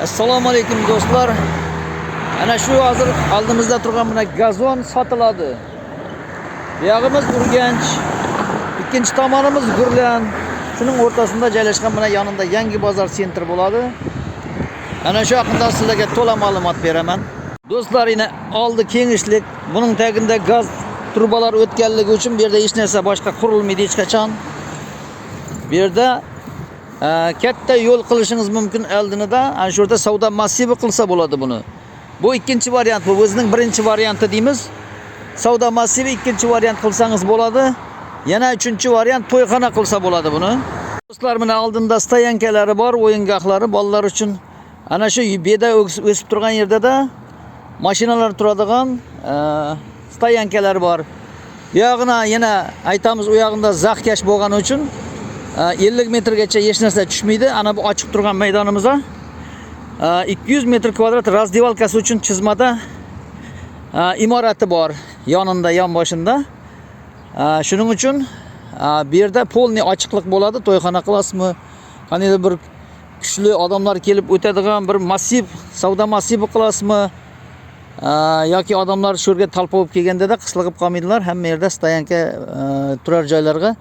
Assalomu alaykum, do'stlar. Ana shu hozir oldimizda turgan mana gazon sotiladi. Bu yog'imiz Urganch, ikkinchi tomonimiz Gurlan. Shuning o'rtasida joylashgan mana yonida Yangi bozor центр bo'ladi. Ana shu haqida sizlarga to'la ma'lumot beraman. Do'stlar, yine oldi kengishlik. Buning tagida gaz trubalar o'tganligi uchun bu yerda hech narsa boshqa qurilmaydi hech qachon. Bu yerda katta yo'l qilishingiz mumkin oldinida. Ana shu yerda savdo massivi qilsa bo'ladi buni. Bu ikkinchi variant, bu o'zining birinchi varianti deymiz. Savdo massivi ikkinchi variant qilsangiz bo'ladi. Yana uchinchi variant to'yxona qilsa bo'ladi buni. Do'stlar, mana oldinda стоянка lari bor, o'yingohlari bolalar uchun. Ana shu beda o'sib turgan yerda mashinalar turadigan стоянка lar bor. Bu yog'ini yana aytamiz, u yog'ida zaxkash bo'lgani uchun 50 metrgacha hech narsa tushmaydi. Ana bu ochiq turgan maydonimizda 200 metr kvadrat раздевалка si uchun chizmada imorati bor yonida, yon boshida. Shuning uchun bu yerda полный ochiqlik bo'ladi. To'yxona qilasizmi, qandaydir bir kuchli odamlar kelib o'tadigan bir massiv, savdo massivi qilasizmi, yoki odamlar shu yerga talpa bo'lib kelganda qislig'ib qolmaydilar. Hamma yerda стоянка, turar joylarga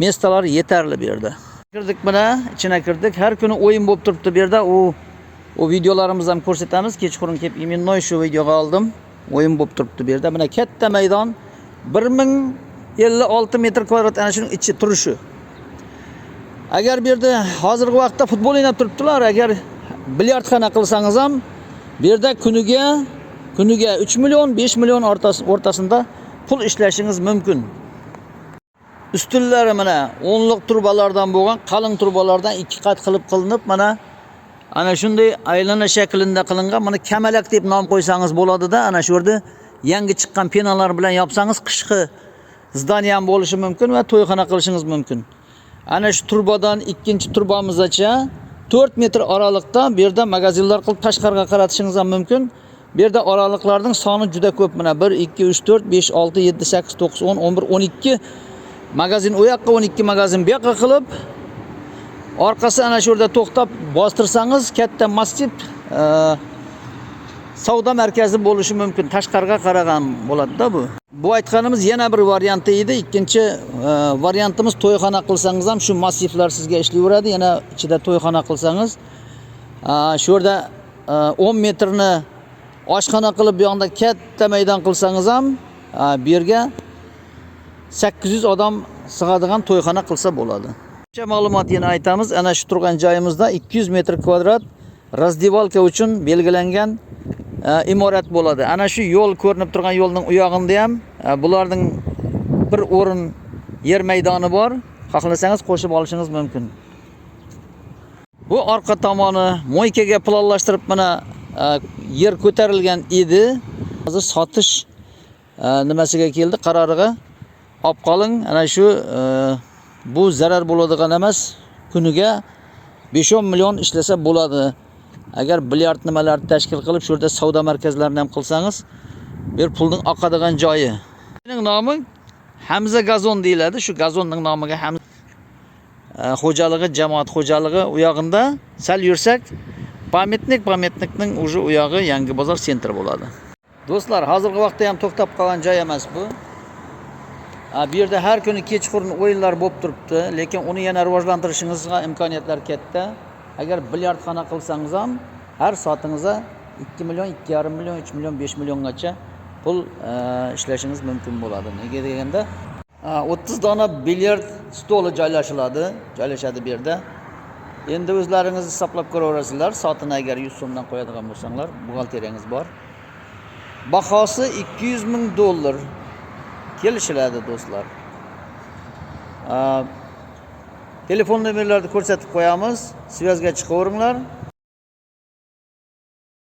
места lar yetarli bu yerda. Kirdik mana, ichine kirdik. Har kuni o'yin bo'lib turibdi bu yerda. U videolarimizni ham ko'rsatamiz. Kechqurun kelib именно shu videoga oldim. O'yin bo'lib turibdi bu yerda. Mana katta maydon, 1056 metr kvadrat ana shuning ichi turishi. Agar bu yerda hozirgi vaqtda futbol o'ynab turibdilar, agar bilyardxona qilsangiz ham bu yerda kuniga 3 million, 5 million o'rtasida pul ishlashingiz mumkin. Ustunlari mana o'nliq trubalardan bo'lgan, qalin trubalardan ikki qat qilib qilinib, mana ana shunday aylana shaklida qilingan. Mana kamalak deb nom qo'ysangiz bo'ladida. Ana shu yerda yangi chiqqan пена lar bilan yopsangiz, qishqi здание ham bo'lishi mumkin va to'yxona qilishingiz mumkin. Ana shu trubadan ikkinchi trubamizgacha 4 metr oraliqda bu yerda magazinlar qilib tashqariga qaratishingiz ham mumkin. Bu yerda oraliqlarning soni juda ko'p. Mana 1, 2, 3, 4, 5, 6, 7, 8, 9, 10, 11, 12 magazin u yoqqa, 12 magazin bu yoqqa qilib, orqasi ana shu yerda to'xtab bostirsangiz, katta massiv savdo markazi bo'lishi mumkin. Tashqariga qaragan bo'ladi-da bu. Bu aytganimiz yana bir varianti edi. Ikkinchi variantimiz to'yxona qilsangiz ham shu massivlar sizga ishlayveradi. Yana ichida to'yxona qilsangiz, shu yerda 10 metrni oshxona qilib, bu yoqda katta maydon qilsangiz ham, bu yerga 800 odam sig'adigan to'yxona qilsa bo'ladi. O'sha ma'lumot yana aytamiz, ana shu turgan joyimizda 200 metr kvadrat раздевалка uchun belgilangan imorat bo'ladi. Ana shu yo'l, ko'rinib turgan yo'lning u yog'ida ham bularning bir o'rin yer maydoni bor. Xohlasangiz, qo'shib olishingiz mumkin. Bu orqa tomoni мойка ga planlashtirib mana yer ko'tarilgan edi. Hozir sotish nimasiga keldi, qaroriga olib qoling. Ana shu bu zarar bo'ladigan emas. Kuniga 5-10 million ishlasa bo'ladi. Agar bilyard nimalarni tashkil qilib, shu yerda savdo markazlarini ham qilsangiz, bir pulning oqadigan joyi. Buning nomi Hamza gazon deyiladi. Shu gazonning nomiga Hamza xo'jaligi, jamoat xo'jaligi. U yog'ida sal yursak, памятник, памятник ning уже u yog'i Yangi bozor центр bo'ladi. Do'stlar, hozirgi vaqtda ham to'xtab qolgan joy emas bu. Bu yerda har kuni kechqurun o'yinlar bo'lib turibdi, lekin uni yana rivojlantirishingizga imkoniyatlar katta. Agar bilyardxona qilsangiz ham, har soatingizda 2 million, 2,5 million, 3 million, 5 milliongacha pul ishlashingiz mumkin bo'ladi. Nega deganda, 30 dona bilyard stoli joylashadi bu yerda. Endi o'zlaringiz hisoblab ko'raverasizlar. Soatini agar 100 so'mdan qo'yadigan bo'lsanglar, buxgalteriyangiz bor. Bahosi 200 ming dollar. Kelishiladi, do'stlar. Telefon nomerlarini ko'rsatib qo'yamiz. Связь ga chiqaveringlar.